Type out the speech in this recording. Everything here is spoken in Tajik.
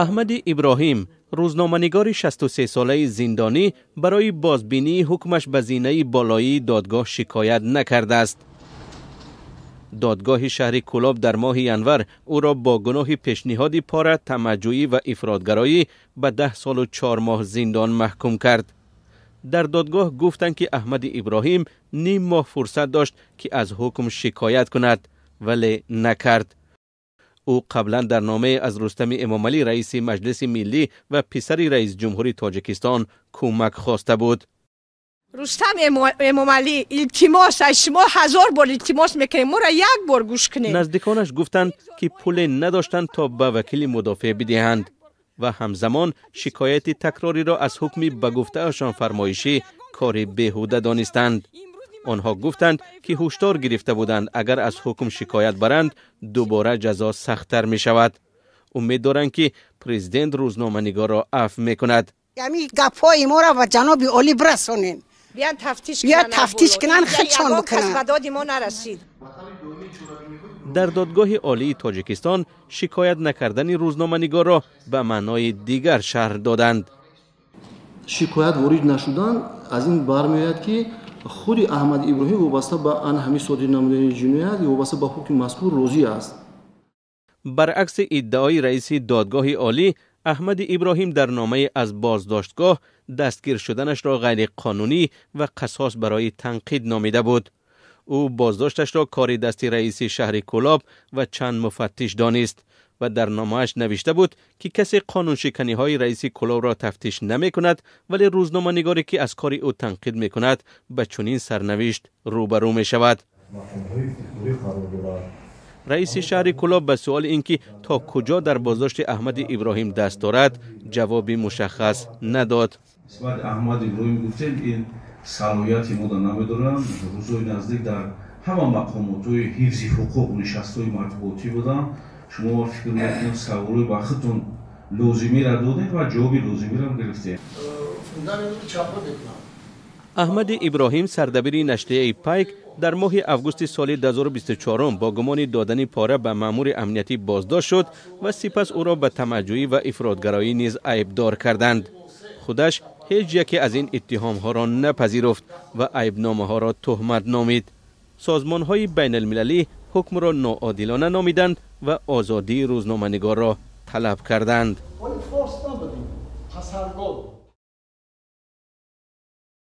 Аҳмади Иброҳим, рӯзноманигори 63-солаи зиндонӣ, барои бозбинии ҳукмаш ба зинаи болоии додгоҳ шикоят накардааст. Додгоҳи шаҳри Кӯлоб дар моҳи январ ӯро бо гуноҳи пешниҳоди пора, тамаъҷӯӣ ва ифротгароӣ ба 10 солу 4 моҳ зиндон маҳкум кард. Дар додгоҳ гуфтанд, ки Аҳмади Иброҳим ним моҳ фурсат дошт, ки аз ҳукм шикоят кунад, вале накард. Ӯ қаблан дар номае аз Рустами Эмомалӣ, раиси Маҷлиси Миллӣ ва писари раисҷумҳури Тоҷикистон, кӯмак хоста буд. Рустам Эмомалӣ, илтимос, аз шумо ҳазор бор илтимос мекунем, моро як бор гӯш кунед. Наздиконаш гуфтанд, ки пуле надоштанд, то ба вакили мудофеъ бидиҳанд, ва ҳамзамон шикояти такрориро аз ҳукми ба гуфтаашон фармоишӣ кори беҳуда донистанд. Онҳо гуфтанд, ки ҳушдор гирифта буданд, агар аз ҳукм шикоят баранд, дубора ҷазо сахттар мешавад. Умед доранд, ки президент рӯзноманигорро афв мекунад. Ҳамин гапҳои моро ба ҷаноби олӣ бирасонем. Биён, тафтиш. Биё, тафтиш кунанд, худшон бикунанд. Ба доди мо нарасид. Дар Додгоҳи Олии Тоҷикистон шикоят накардани рӯзноманигорро ба маънои дигар шарҳ доданд. Шикоят ворид нашудан аз ин бармеояд, ки худи Аҳмад Иброҳим вобаста ба ан ҳамин содир намудани ҷиноят, вобаста ба ҳукми мазкур розӣ аст. Баръакси иддаои раиси Додгоҳи Олӣ, Аҳмади Иброҳим дар номае аз боздоштгоҳ дастгир шуданашро ғайриқонунӣ ва қасос барои танқид номида буд. Ӯ боздошташро кори дасти раиси шаҳри Кӯлоб ва чанд муфаттиш донист ва дар номааш навишта буд, ки касе қонуншиканиҳои раиси Кӯлобро тафтиш намекунад, вале рӯзноманигоре, ки аз кори ӯ танқид мекунад, ба чунин сарнавишт рӯбарӯ мешавад. Раиси шаҳри Кӯлоб ба суоли ин ки то куҷо дар боздошти Аҳмади Иброҳим даст дорад, ҷавоби мушаххас надод. Нисбати Аҳмад Иброҳим гуфтем, ин салоҳияти мода намедорам. Рӯзҳои наздик дар ҳама мақомотҳои ҳифзи ҳуқуқ нишастҳои матбуотӣ буданд. Шумо, фикр мекунем, саволҳои ба худтон лозимиро додем ва ҷавоби лозимиро гирифтем. Аҳмади Иброҳим, сардабири нашрияи «Пайк», дар моҳи августи соли 2024 бо гумони додани пора ба маъмури амниятӣ боздошт шуд ва сипас ӯро ба тамаъҷӯӣ ва ифротгароӣ низ айбдор карданд. Худаш ҳеҷ яке аз ин иттиҳомҳоро напазируфт ва айбномаҳоро туҳмат номид. Созмонҳои байналмилалӣ ҳукмро ноодилона номиданд ва озодии рӯзноманигорро талаб карданд.